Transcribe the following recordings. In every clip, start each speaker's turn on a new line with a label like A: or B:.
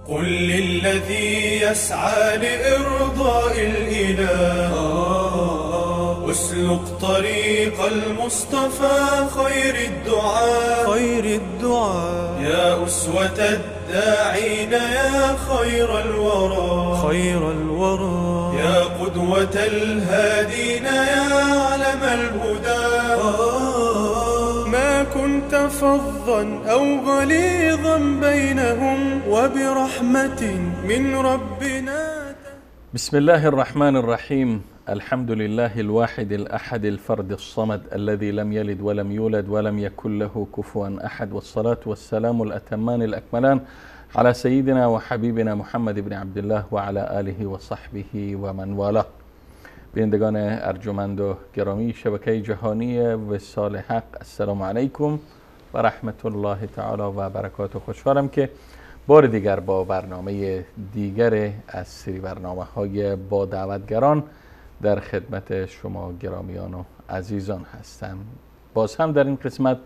A: قل للذي يسعى لإرضاء الإله اسلك طريق المصطفى خير الدعاء خير الدعاء يا أسوة الداعين يا خير الورى خير الورى يا قدوة الهادين يا علم الهدى ما كنت فظا أو غليظا بينهم وبرحمة من ربنا.
B: بسم الله الرحمن الرحيم. الحمد لله الواحد الأحد الفرد الصمد الذي لم يلد ولم يولد ولم يكن له كفوا أحد، والصلاة والسلام الأتمان الأكملان على سيدنا وحبیبنا محمد بن عبدالله وعلى آله وصحبه ومن والاه. بینندگان ارجمند و گرامی شبکه جهانی وصال حق، السلام علیکم و رحمت الله تعالی و برکاته. خوشحالم که بار دیگر با برنامه دیگر از سری برنامه های با دعوتگران در خدمت شما گرامیان و عزیزان هستم. باز هم در این قسمت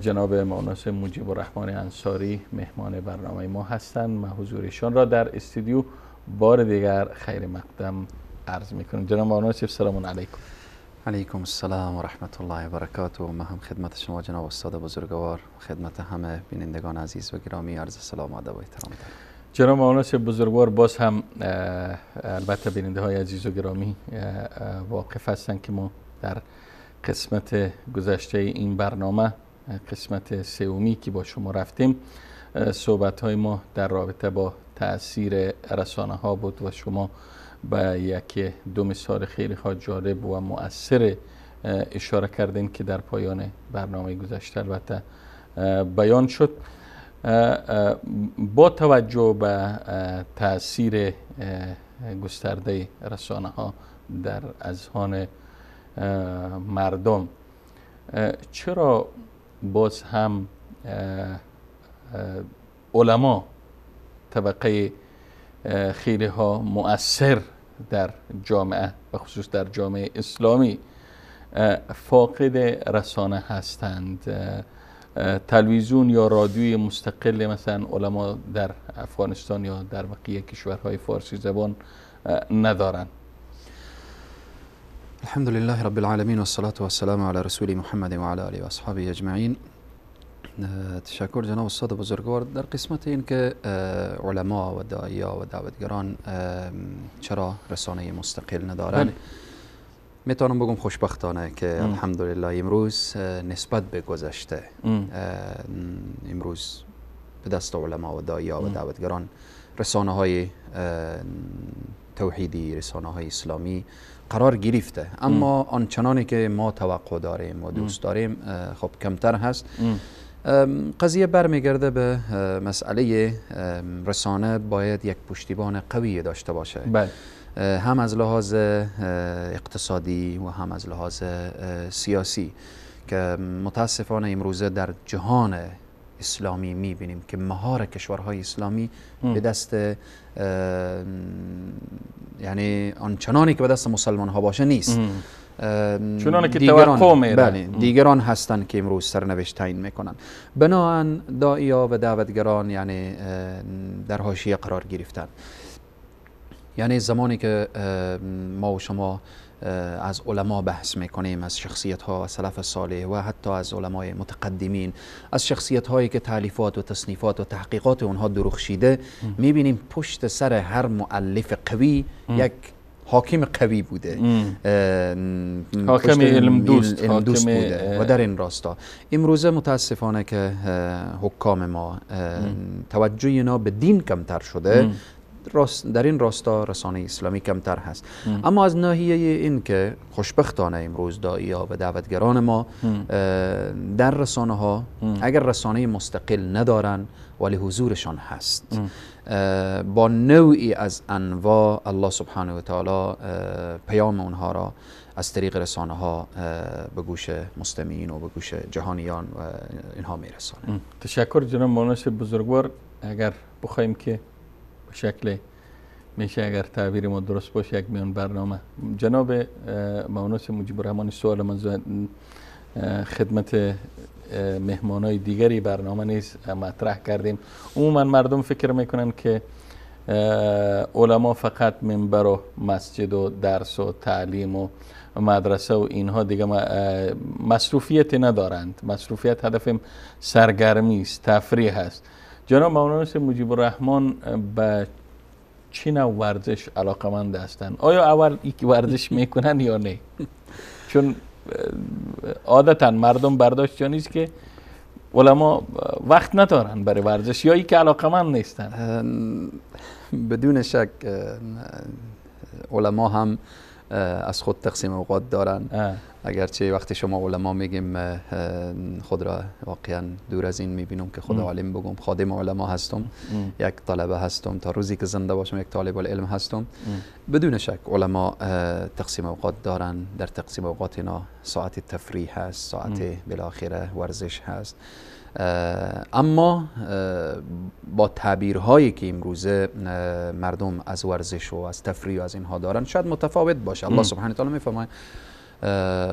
B: جناب مونس مجیب الرحمن انصاری مهمان برنامه ما هستند. ما حضورشان را در استودیو بار دیگر خیر مقدم عرض میکنم. جناب مونس، سلام علیکم.
C: علیکم السلام و رحمت الله و برکاته. ما هم خدمت شما جناب استاد بزرگوار، خدمت همه بینندگان عزیز و گرامی عرض سلام و ادب و احترام دارم.
B: جناب مونس بزرگوار، باز هم البته بیننده های عزیز و گرامی واقف هستند که ما در قسمت گذشته این برنامه، قسمت سومی که با شما رفتیم، صحبت های ما در رابطه با تاثیر رسانه ها بود و شما به یک دو مثال خیلی جالب و مؤثر اشاره کردین که در پایان برنامه گذشته البته بیان شد. با توجه به تاثیر گسترده رسانه ها در اذهان مردم، چرا باز هم علما طبقه خیلی ها مؤثر در جامعه و خصوص در جامعه اسلامی فاقد رسانه هستند؟ تلویزیون یا رادیوی مستقل مثلا علما در افغانستان یا در بقیه کشورهای فارسی زبان ندارند.
C: الحمد لله رب العالمین و الصلاة والسلام علی رسول محمد و علی آله و اصحابه اجمعین. تشکر جناب استاد بزرگوار. در قسمت این که علما و داعیا و دعوتگران چرا رسانه مستقل ندارند، میتونم بگم خوشبختانه که الحمدلله امروز نسبت به گذشته امروز به دست علما و داعیا و دعوتگران رسانه های توحیدی، رسانه های اسلامی قرار گرفته، اما آنچنانی که ما توقع داریم و دوست داریم خب کمتر هست. قضیه برمیگرده به مسئله رسانه باید یک پشتیبان قوی داشته باشه.
B: بله.
C: هم از لحاظ اقتصادی و هم از لحاظ سیاسی، که متاسفانه امروزه در جهان اسلامی میبینیم که مهار کشورهای اسلامی به دست یعنی آنچنانی که به دست مسلمان ها باشه نیست.
B: چنانه که توقع میره.
C: بله، دیگران هستند که امروز سرنوشت تعیین میکنن. بناهن داعیا و دعوتگران یعنی در حاشیه قرار گرفتن. یعنی زمانی که ما و شما از علما بحث میکنیم، از شخصیت ها و سلف صالح و حتی از علمای متقدمین، از شخصیت هایی که تالیفات و تصنیفات و تحقیقات اونها درخشیده، میبینیم پشت سر هر مؤلف قوی یک حاکم قوی بوده،
B: حاکم علم دوست،
C: بوده. و در این راستا امروزه متاسفانه که حکام ما توجه اینا به دین کمتر شده، در این راستا رسانه اسلامی کمتر هست. اما از ناحیه این که خوشبختانه امروز داعیا و دعوتگران ما در رسانه ها اگر رسانه مستقل ندارن ولی حضورشان هست. با نوعی از انواع الله سبحانه و تعالی پیام اونها را از طریق رسانه ها به گوش مستمعین و به گوش جهانیان و اینها میرسانه.
B: تشکر جناب مونس بزرگوار. اگر بخوایم که به شکل میشه، اگر تعبیر ما درست باشه، یک میان برنامه جناب مونس مجیب الرحمن، سوال من خدمت مهمانای دیگری برنامه نیز مطرح کردیم. عموما مردم فکر میکنن که علما فقط منبر و مسجد و درس و تعلیم و مدرسه و اینها دیگه مصروفیت ندارند. مصروفیت هدف سرگرمی است، تفریح است. جناب مولانا مجیب الرحمن به چه نوع ورزش علاقمند هستند؟ آیا اول یک ورزش میکنن یا نه؟ چون عادتا مردم برداشت نیست که علما وقت ندارن برای ورزش یا ای که علاقمند نیستن.
C: بدون شک علما هم از خود تقسیم اوقات دارن. اگرچه وقتی شما علما میگیم خود را واقعا دور از این میبینم که خود عالم بگم، خادم علما هستم، یک طلبه هستم، تا روزی که زنده باشم یک طالب العلم هستم. بدون شک علما تقسیم اوقات دارن. در تقسیم اوقات اینا ساعت تفریح هست، ساعت بالاخره ورزش هست، اما با تعبیرهایی که امروزه مردم از ورزش و از تفریح و از اینها دارن شاید متفاوت باشه. الله سبحانه و تعالی میفرماید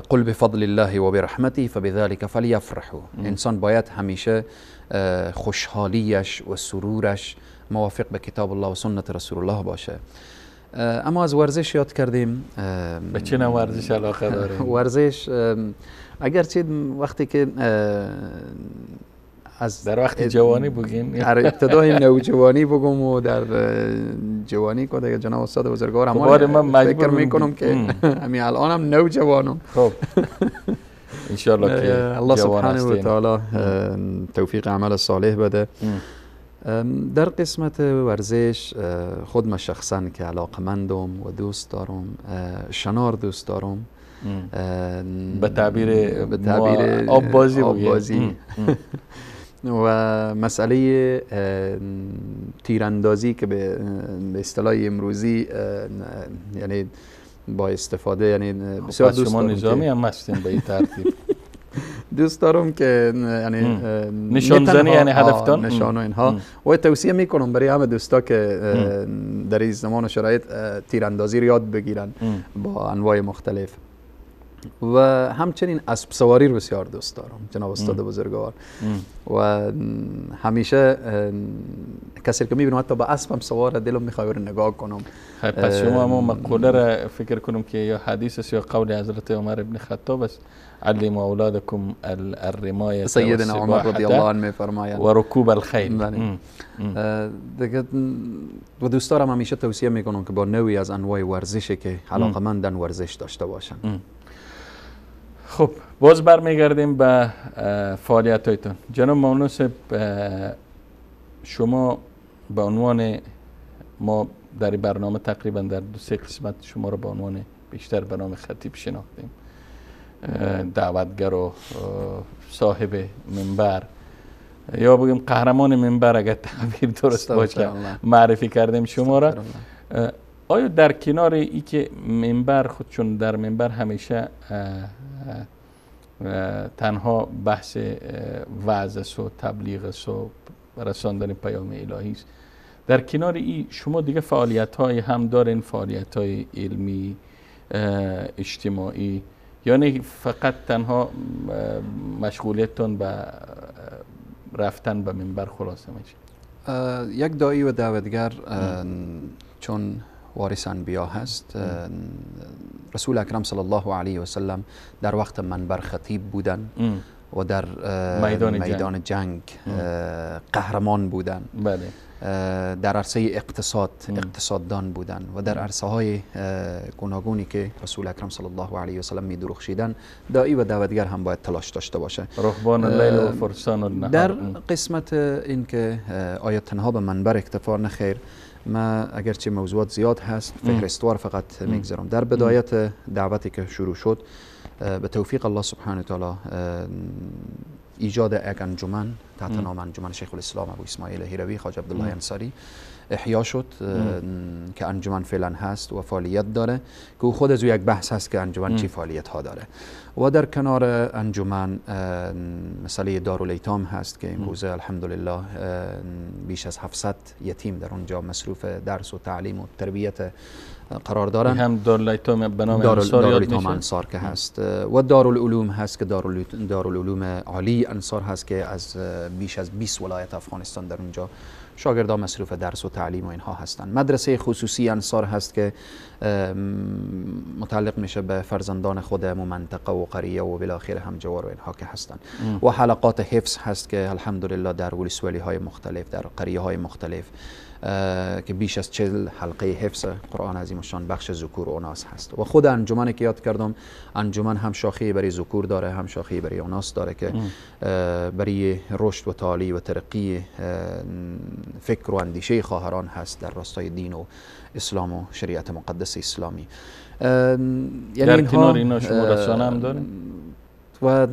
C: قل بفضل الله و برحمته فبذلك فلیفرحوا. انسان باید همیشه خوشحالیش و سرورش موافق به کتاب الله و سنت رسول الله باشه. اما از ورزش یاد کردیم.
B: به چه نوع ورزش علاقه داریم؟
C: ورزش اگرچه وقتی که از
B: در وقت جوانی بگیم،
C: در ابتدای نوجوانی بگم و در جوانی که دیگه جناب استاد بزرگوار
B: من
C: فکر میکنم که همین الانم نوجوانم.
B: خب انشالله که
C: الله سبحانه و تعالی توفیق عمل صالح بده. در قسمت ورزش خود من شخصا که علاقمندم و دوست دارم، شنار دوست دارم،
B: به تعبیر آب بازی
C: و مسئله تیراندازی که به اصطلاح امروزی یعنی با استفاده، یعنی بسیار دوست
B: شما
C: دارم.
B: نظامی هم هستین به این ترتیب.
C: دوست دارم که یعنی
B: نشان زنی، یعنی هدفتان
C: نشان و اینها، و توصیه میکنم برای همه دوستا که در این زمان و شرایط تیراندازی رو یاد بگیرن با انواع مختلف. و همچنین اسب سواری رو بسیار دوست دارم جناب استاد بزرگوار، و همیشه کسی که میبینم حتی با اسبم سوار دلم میخواد رو نگاه کنم.
B: پس شما هم مقوله را فکر کنم که یا حدیث است یا قول حضرت عمر ابن خطاب است، علموا اولادکم الرمایه،
C: سیدنا عمر رضی الله عنه میفرمایند،
B: و رکوب الخیل.
C: دیگه و دوست دارم همیشه توصیه میکنم که با نوعی از انواع ورزشی که علاقمندن ورزش داشته باشن.
B: خب باز برمیگردیم به فعالیت هایتون. جناب مولانا شما به عنوان ما در برنامه تقریبا در دو سه قسمت شما رو به عنوان بیشتر به نام خطیب شناختیم، دعوتگر و صاحب منبر یا بگیم قهرمان منبر اگر تعبیر درست باشه معرفی کردیم شما را. آیا در کنار ای که منبر خود، چون در منبر همیشه تنها بحث وعظ و تبلیغ و رساندن پیام الهی است، در کنار ای شما دیگه فعالیت های هم دارین، فعالیت های علمی اجتماعی، یعنی فقط تنها مشغولیتتون به رفتن به منبر خلاصه میشه؟
C: یک داعی و دعوتگر چون وارث انبیا هست، رسول اکرم صلی الله علیه و سلم در وقت منبر خطیب بودن و در میدان جنگ قهرمان بودن.
B: بله.
C: در عرصه اقتصاد اقتصاددان بودن و در عرصه های گوناگونی که رسول اکرم صلی الله علیه و سلم می درخشیدن، داعی و دعوتگر هم باید تلاش داشته باشه.
B: رهبان اللیل و فرسان النهار.
C: در قسمت اینکه آیا تنها به منبر اکتفا، نه خیر، ما اگرچه موضوعات زیاد هست فهرستوار فقط میگذارم. در بدایت دعوتی که شروع شد به توفیق الله سبحانه و تعالی ایجاد یک انجمن تحت نام انجمن شیخ الاسلام ابو اسماعیل هیروی خواجه عبدالله انصاری احیا شد که انجمن فعلا هست و فعالیت داره که خود از او یک بحث هست که انجمن چی فعالیت ها داره. و در کنار انجمن مسئله دارالیتام هست که امروزه الحمدلله بیش از 700 یتیم در اونجا مصروف درس و تعلیم و تربیت قرار دارن.
B: هم دارالایتام به نام انصار یاد میشه،
C: انصار که هست، و دارالعلوم هست که دارالعلوم عالی انصار هست که از بیش از 20 ولایت افغانستان در اونجا شاگردان مصروف درس و تعلیم و اینها هستند. مدرسه خصوصی انصار هست که متعلق میشه به فرزندان خود منطقه و قریه و بالاخره هم جوار و اینها که هستند. و حلقات حفظ هست که الحمدلله در ولسوالی های مختلف، در قریه های مختلف که بیش از 40 حلقه حفظ قرآن عظیم الشان بخش ذکور و اناث هست. و خود انجمن که یاد کردم، انجمن هم شاخه برای ذکور داره، هم شاخه برای اناث داره که برای رشد و تعالی و ترقی فکر و اندیشه خواهران هست در راستای دین و اسلام و شریعت مقدس اسلامی.
B: یعنی در کنار اینا شما رسانه هم داریم
C: و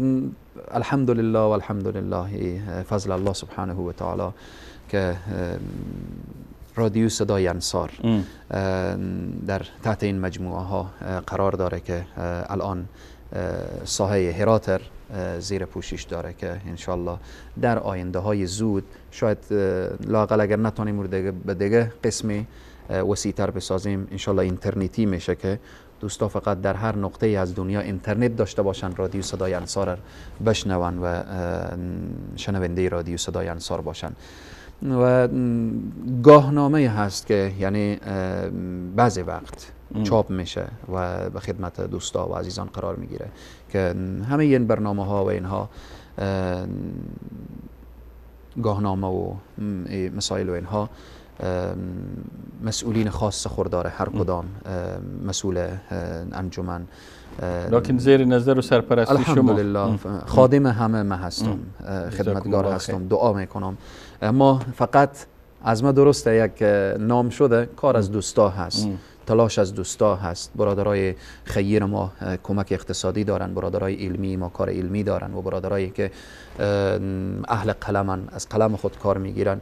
C: الحمدلله و الحمدلله فضل الله سبحانه و تعالی که رادیو صدای انصار در تحت این مجموعه ها قرار داره که الان ساحه هراتر زیر پوشش داره که انشالله در آینده های زود شاید لااقل اگر نتونیم به دیگه قسمی وسیع‌تر بسازیم، انشالله اینترنتی میشه که دوستا فقط در هر نقطه از دنیا اینترنت داشته باشن، رادیو صدای انصار بشنون و شنونده رادیو صدای انصار باشن. و گاهنامه هست که یعنی بعضی وقت چاپ میشه و به خدمت دوستا و عزیزان قرار میگیره که همه این برنامه ها و اینها گاهنامه و مسائل و اینها مسئولین خاص خود داره، هر کدام مسئول انجمن،
B: لکن زیر نظر و سرپرستی شما.
C: الحمدلله خادم همه ما هستم، خدمتگار هستم، دعا میکنم. ما فقط از ما درسته یک نام شده، کار از دوستا هست، تلاش از دوستا هست، برادرای خیر ما کمک اقتصادی دارن، برادرای علمی ما کار علمی دارن و برادرایی که اهل قلمن از قلم خود کار میگیرن.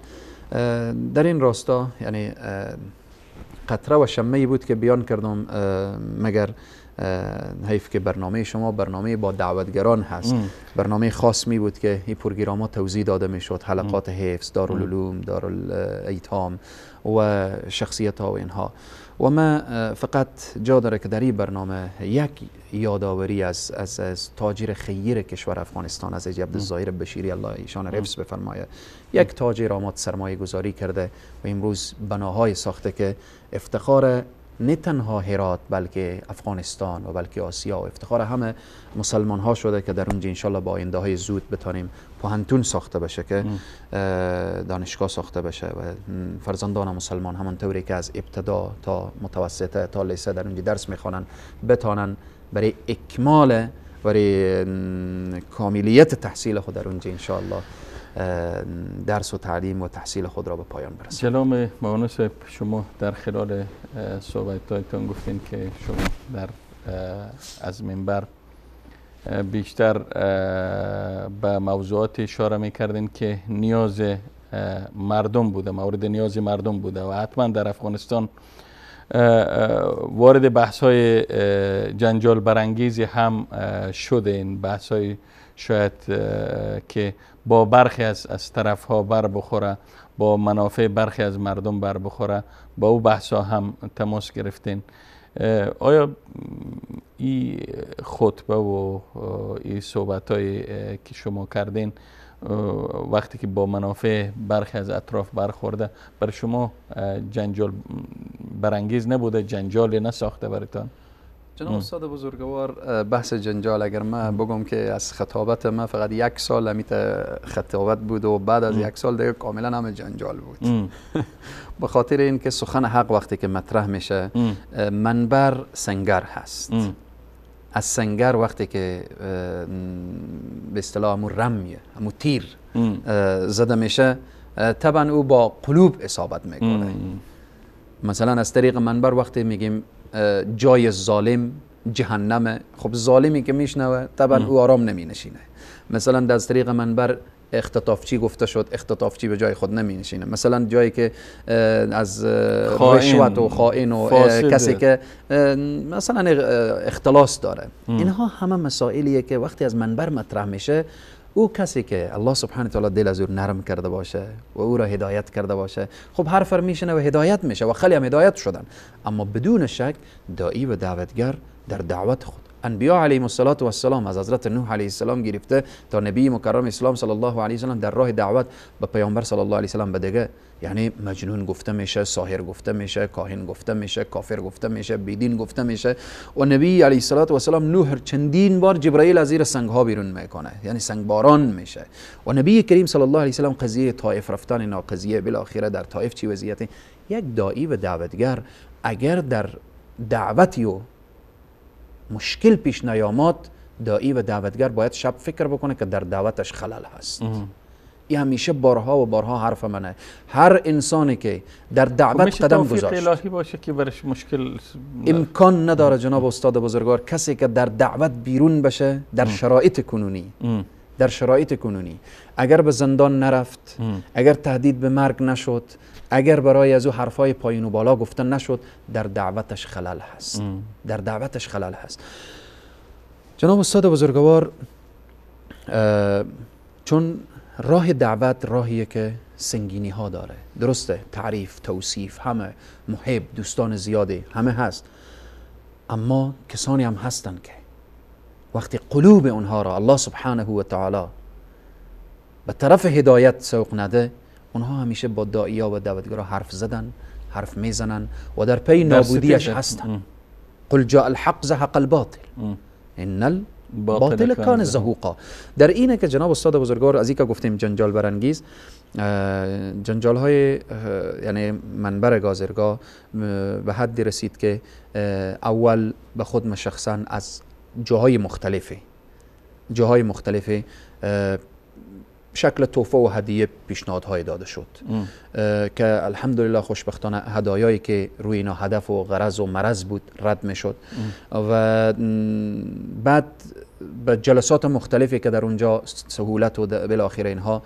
C: در این راستا یعنی قطره و شمه‌ای بود که بیان کردم، مگر حیف که برنامه شما برنامه با دعوتگران هست. برنامه خاص می بود که این پروگراما توضیح داده می شد، حلقات حفظ، دارالعلوم، دارالایتام و شخصیت ها و اینها. و ما فقط جا داره که در این برنامه یک یادآوری از تاجر خیر کشور افغانستان، از عبدالظاهر بشیری الله ایشان حفظ بفرمایه، یک تاجر آمد سرمایه گذاری کرده و امروز بناهای ساخته که افتخار نه تنها هرات بلکه افغانستان و بلکه آسیا و افتخار همه مسلمان ها شده که در اونجا انشالله با آینده های زود بتانیم پوهنتون ساخته بشه، که دانشگاه ساخته بشه و فرزندان مسلمان همانطوری که از ابتدا تا متوسطه تا لیسه در اونجا درس میخوانن بتانن برای اکمال، برای کاملیت تحصیل خود در اونجا انشالله درس و تعلیم و تحصیل خود را به پایان برسانند.
B: جناب معاون صاحب، شما در خلال صحبت‌هایتان گفتین که شما در از منبر بیشتر به موضوعات اشاره می‌کردین که نیاز مردم بوده، مورد نیاز مردم بوده و حتما در افغانستان وارد بحث‌های جنجال برانگیزی هم شده. این بحث‌های شاید که با برخی از طرف ها بر بخوره، با منافع برخی از مردم بر بخوره، با او بحث ها هم تماس گرفتین. آیا این خطبه و این صحبت های که شما کردین وقتی که با منافع برخی از اطراف برخورده برای شما جنجال برانگیز نبوده، جنجال نساخته براتان؟
C: جناب استاد بزرگوار، بحث جنجال اگر من بگم که از خطابت من فقط یک سال همیت خطابت بود و بعد از یک سال دیگه کاملا همه جنجال بود. به خاطر اینکه سخن حق وقتی که مطرح میشه منبر سنگر هست. از سنگر وقتی که به اصطلاح همون رمیه، همون تیر زده میشه، طبعا او با قلوب اصابت میکنه. مثلا از طریق منبر وقتی میگیم جای ظالم جهنمه، خب ظالمی که میشنوه طبعا او آرام نمی نشینه. مثلا از طریق منبر اختطافچی گفته شد، اختطافچی به جای خود نمی نشینه. مثلا جایی که از رشوت و خائن و کسی که مثلا اختلاس داره، اینها همه مسائلیه که وقتی از منبر مطرح میشه او کسی که الله سبحانه تعالی دل از او نرم کرده باشه و او را هدایت کرده باشه، خب حرف میشنه و هدایت میشه و خیلی هم هدایت شدن. اما بدون شک داعی و دعوتگر در دعوت خود، انبیا علیهم الصلاة والسلام از حضرت نوح علیه السلام گرفته تا نبی مکرم اسلام صلی الله علیه وسلم در راه دعوت به پیامبر صلی الله علیه وسلم به دیگه، یعنی مجنون گفته میشه، ساحر گفته میشه، کاهن گفته میشه، کافر گفته میشه، بیدین گفته میشه. و نبی علیه الصلاة والسلام نوح چندین بار جبرائیل از زیر سنگ ها بیرون میکنه، یعنی سنگ باران میشه. و نبی کریم صلی الله علیه وسلم قضیه طائف رفتن اینا، قضیه بالاخره در طائف چی وضعیتی، یک داعی و دعوتگر اگر در دعوتی و مشکل پیش نیامد، داعی و دعوتگر باید شب فکر بکنه که در دعوتش خلل هست. این همیشه بارها و بارها حرف منه. هر انسانی که در دعوت قدم گذاشت،
B: الهی باشه که برش مشکل
C: امکان نداره جناب استاد بزرگوار، کسی که در دعوت بیرون بشه در شرایط کنونی، در شرایط کنونی اگر به زندان نرفت، اگر تهدید به مرگ نشد، اگر برای از او حرفای پایین و بالا گفته نشد، در دعوتش خلل هست. در دعوتش خلل هست. جناب استاد بزرگوار، چون راه دعوت راهیه که سنگینی ها داره، درسته، تعریف، توصیف، همه محب، دوستان زیادی همه هست، اما کسانی هم هستن که وقتی قلوب اونها را الله سبحانه و تعالی به طرف هدایت سوق نده، اونها همیشه با داعیا و دعوتگرا حرف زدن، حرف میزنن و در پی نابودیش هستن. قل جاء الحق زهق الباطل ان الباطل کان زهوقا. در اینه که جناب استاد بزرگوار از اینکه گفتیم جنجال برانگیز، جنجال های یعنی منبر گازرگاه به حدی رسید که اول به خود شخصا از جاهای مختلفی، جاهای مختلفی شکل تحفه و هدیه پیشنهادهای داده شد که الحمدلله خوشبختانه هدایایی که روی اینا هدف و غرض و مرض بود رد میشد. و بعد به جلسات مختلفی که در اونجا سهولت و بالاخره اینها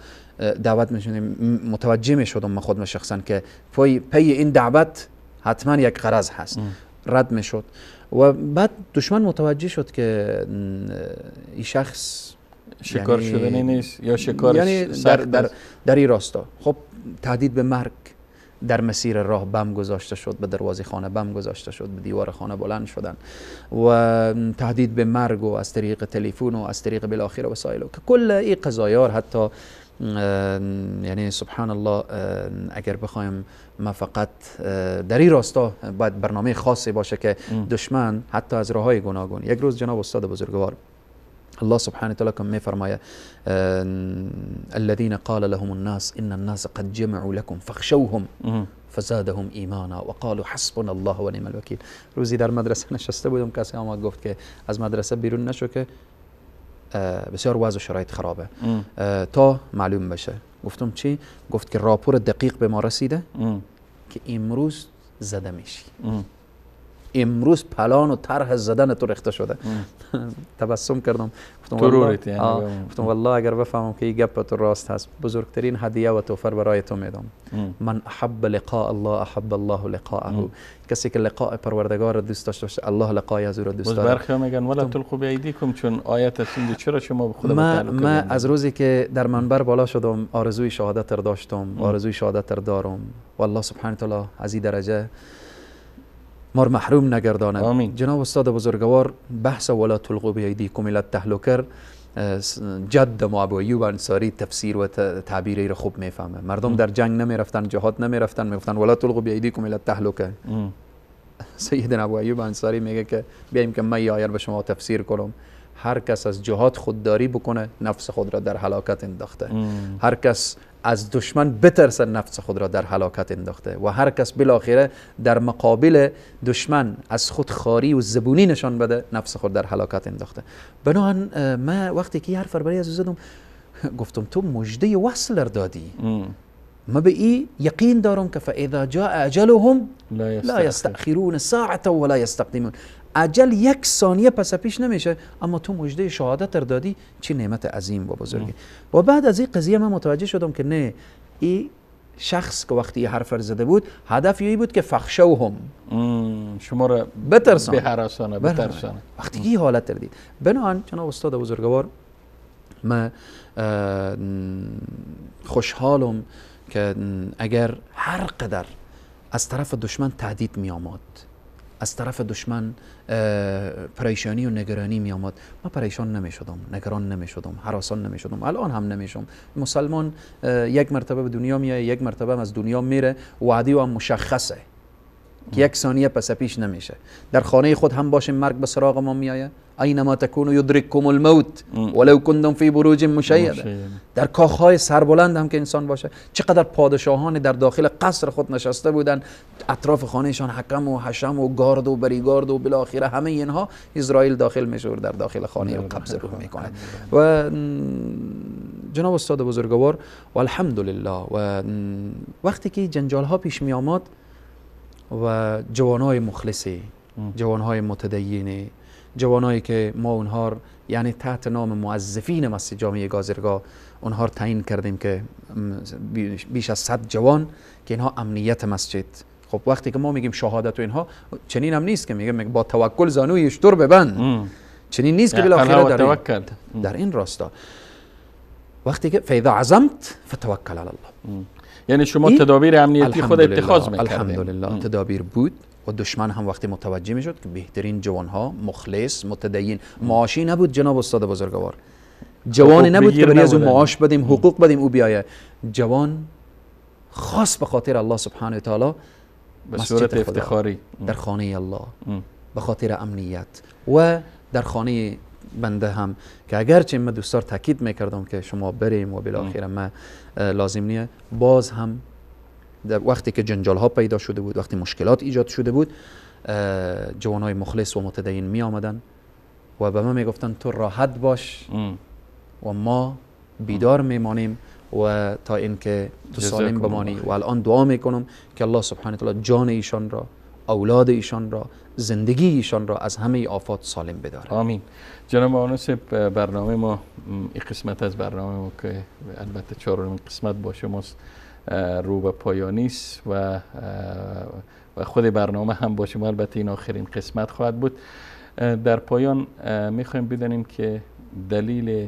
C: دعوت میشدیم، متوجه میشدم من خودم شخصا که پی این دعوت حتما یک غرض هست، رد میشد. و بعد دشمن متوجه شد که این شخص
B: شکار یعنی شدنی نیست یا شکار
C: یعنی در این راستا. خب تهدید به مرگ در مسیر راه بم گذاشته شد، به دروازه خانه بم گذاشته شد، به دیوار خانه بلند شدن و تهدید به مرگ و از طریق تلفن و از طریق بالاخره وسایل و که کل این قضایا حتی یعنی سبحان الله اگر بخوایم ما فقط در این راستا باید برنامه خاصی باشه که دشمن حتی از راه‌های گوناگون. یک روز جناب استاد بزرگوار الله سبحانه وتعالى كم میفرمایه الذين قال لهم الناس ان الناس قد جمعوا لكم فاخشوهم فزادهم ایمانا وقالوا حسبنا الله ونعم الوکیل. روزی در مدرسه نشسته بودم، کسی آمد گفت که از مدرسه بیرون نشو که بسیار وضع و شرایط خرابه تا معلوم بشه. گفتم چی؟ گفت که راپور دقیق به ما رسیده که امروز زده میشی، امروز پلان و طرح زدن تو ریخته شده. تبسم کردم، گفتم والله، گفتم والله اگر بفهمم که این گپ تو راست هست، بزرگترین هدیه و توفر برای تو میدم. من احب لقاء الله احب الله لقاءه. کسی که لقاء پروردگار رو دوست داشته باشه، الله لقای از او رو دوست داره.
B: برخی میگن ولا تلقوا بایدیکم، چون آیت است اینجا، چرا شما به خدا
C: تعلق؟ من از روزی که در منبر بالا شدم آرزوی شهادت رو داشتم، آرزوی شهادت رو دارم. والله سبحانه تعالی از این درجه ما رو محروم نگردانه. آمین. جناب استاد بزرگوار بحث ولا تلقوا بایدیکم الی التهلکه جد ما ابو ایوب انصاری تفسیر و تعبیری رو خوب میفهمه. مردم در جنگ نمیرفتن، جهاد نمیرفتن، میگفتن ولا تلقوا بایدیکم الی التهلکه. سیدنا ابو ایوب انصاری میگه که بیایم که من یه آیه به شما تفسیر کنم. هر کس از جهاد خودداری بکنه نفس خود را در هلاکت انداخته. هر کس از دشمن بترسه نفس خود را در هلاکت انداخته. و هر کس بالاخره در مقابل دشمن از خود خاری و زبونی نشان بده نفس خود در هلاکت انداخته. بنابراین من وقتی که حرف برای از زدم گفتم تو مژده وصل دادی، ما به این یقین دارم که فاذا جاء اجلهم لا یستأخرون ساعة ولا یستقدمون. اجل یک ثانیه پس پیش نمیشه، اما تو مژده شهادت دادی، چه نعمت عظیم و بزرگی. و بعد از این قضیه من متوجه شدم که نه، این شخص که وقتی حرف زده بود هدف این بود که فخشوهم،
B: شما را
C: بترسانه،
B: بهراسانه، بترسانه.
C: وقتی این حالت دید، بنابراین جناب استاد بزرگوار من خوشحالم که اگر هر قدر از طرف دشمن تهدید می آمد، از طرف دشمن پریشانی و نگرانی می آمد، من پریشان نمی شدم، نگران نمی شدم، هراسان نمی شدم، الان هم نمی شم. مسلمان یک مرتبه به دنیا میاد، یک مرتبه هم از دنیا میره، وعده هم مشخصه که یک ثانیه پس پیش نمیشه. در خانه خود هم باشیم مرگ به سراغ ما میآید. اینما تکونوا یدرککم الموت ولو کنتم فی بروج مشیده. در کاخهای سربلند هم که انسان باشه، چقدر پادشاهان در داخل قصر خود نشسته بودن، اطراف خانهشان حکم و حشم و گارد و بریگارد و بالاخره همه اینها، اسرائیل داخل میشه در داخل خانه و قبض روح میکنه. و جناب استاد بزرگوار و الحمدلله، و وقتی که جنجال ها پیش می آمد و جوانای مخلصی، جوانهای متدینی، جوانایی که ما اونها یعنی تحت نام موظفین مسجد جامع گازرگاه اونها تعیین کردیم که بیش از 100 جوان که اینها امنیت مسجد. خب وقتی که ما میگیم شهادت و اینها، چنین هم نیست که میگیم با توکل زانوی اشتر ببند، چنین نیست که بالاخره در این راستا وقتی که فاذا عزمت فتوکل علی الله،
B: یعنی شما تدابیر امنیتی خود اتخاذ میکردید.
C: الحمدلله تدابیر بود و دشمن هم وقتی متوجه میشد که بهترین جوانها مخلص متدین، معاشی نبود جناب استاد بزرگوار، جوانی نبود که برای از او معاش بدیم، حقوق بدیم او بیایه. جوان خاص به خاطر الله سبحانه و تعالی
B: به صورت افتخاری
C: در خانه الله، به خاطر امنیت و در خانه بنده هم که اگرچه من دوستار تاکید میکردم که شما بریم و بالاخره من لازم نیه، باز هم در وقتی که جنجال ها پیدا شده بود، وقتی مشکلات ایجاد شده بود، جوان های مخلص و متدین می آمدن و به من میگفتن تو راحت باش و ما بیدار میمانیم و تا اینکه تو سالم بمانی. و الان دعا میکنم که الله سبحانه وتعالی جان ایشان را، اولاد ایشان را، زندگی ایشان را از همه آفات سالم بداره.
B: آمین. جناب آنوس، برنامه ما، این قسمت از برنامه ما که البته چهارمین قسمت با شماست رو به پایانی است و خود برنامه هم با شما البته این آخرین قسمت خواهد بود. در پایان میخوایم بدانیم که دلیل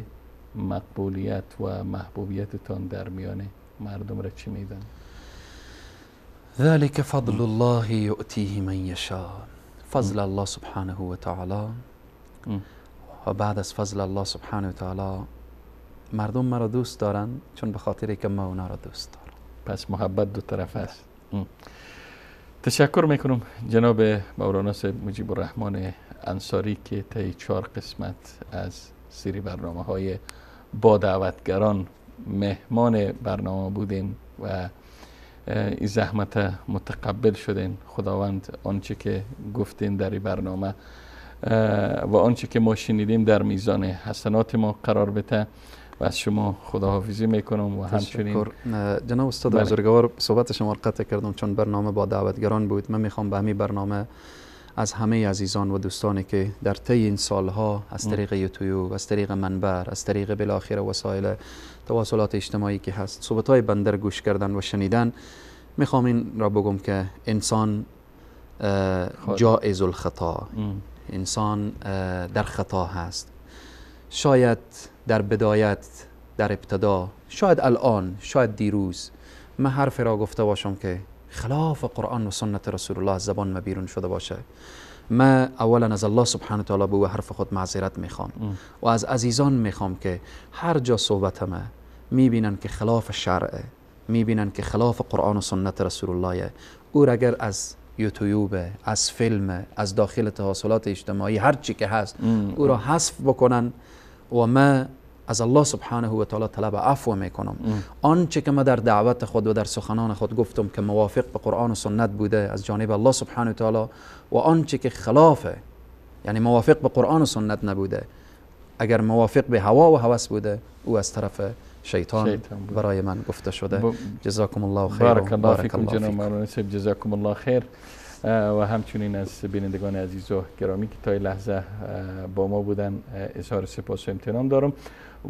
B: مقبولیت و محبوبیتتان در میان مردم را چی میدانید؟
C: ذلك فضل الله يؤتيه من يشاء. فضل الله سبحانه و تعالی و بعد از فضل الله سبحانه و تعالی مردم مرا دوست دارن چون به خاطر که ما اونا را دوست دارم.
B: پس محبت دو طرف است. تشکر میکنم جناب مولانا صاحب مجیب الرحمن انصاری که طی 4 قسمت از سری برنامه های با دعوتگران مهمان برنامه بودین و این زحمت متقبل شدین. خداوند آنچه که گفتین در این برنامه و آنچه که ما شنیدیم در میزان حسنات ما قرار بده و از شما خداحافظی میکنم. و همچنین
C: جناب استاد بزرگوار، صحبت شما را قطع کردم چون برنامه با دعوتگران بود. من میخوام به همین برنامه از همه عزیزان و دوستانی که در طی این سالها از طریق یوتیوب، از طریق منبر، از طریق بالاخره وسایل تواصلات اجتماعی که هست صحبت‌های بندر گوش کردن و شنیدن، میخوام این را بگم که انسان جائز الخطا، انسان در خطا هست. شاید در بدایت، در ابتدا، شاید الان، شاید دیروز من حرف را گفته باشم که خلاف قرآن و سنت رسول الله از زبان ما بیرون شده باشه. من اولا از الله سبحانه و تعالی به حرف خود معذرت میخوام و از عزیزان میخوام که هر جا صحبت ما میبینن که خلاف شرعه، میبینن که خلاف قرآن و سنت رسول الله، او را اگر از یوتیوب، از فیلم، از داخل تواصلات اجتماعی هر چی که هست او را حذف بکنن. و ما از الله سبحانه و تعالی طلب عفو میکنم. آنچه که ما در دعوت خود و در سخنان خود گفتم که موافق به قرآن و سنت بوده از جانب الله سبحانه و تعالی، و آنچه که خلافه، یعنی موافق به قرآن و سنت نبوده، اگر موافق به هوا و هوس بوده، او از طرف شیطان برای من گفته شده. جزاکم الله خیر.
B: بارک الله فیکم جناب مولانا صاحب، جزاکم الله خیر. و همچنین از بینندگان عزیز و گرامی که تا این لحظه با ما بودن اظهار سپاس و امتنان دارم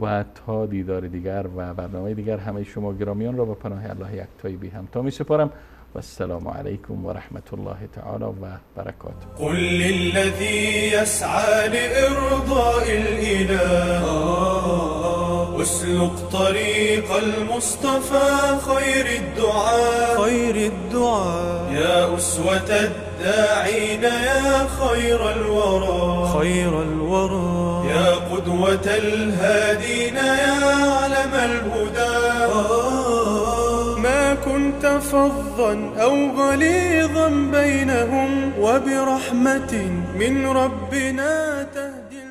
B: و تا دیدار دیگر و برنامه دیگر همه شما گرامیان را به پناه الله یکتایی بی همتا می سپارم. و السلام علیکم و رحمت الله تعالی و برکاته.
A: قل للذی یسعی لإرضاء الإله اسلك طریق المصطفى خیر الدعاء خیر الدعاء یا أسوة الداعین یا خیر الورى خیر الورى یا قدوة الهادین یا علم الهدى. ما كنت فظا أو غليظا بينهم وبرحمة من ربنا تهدي.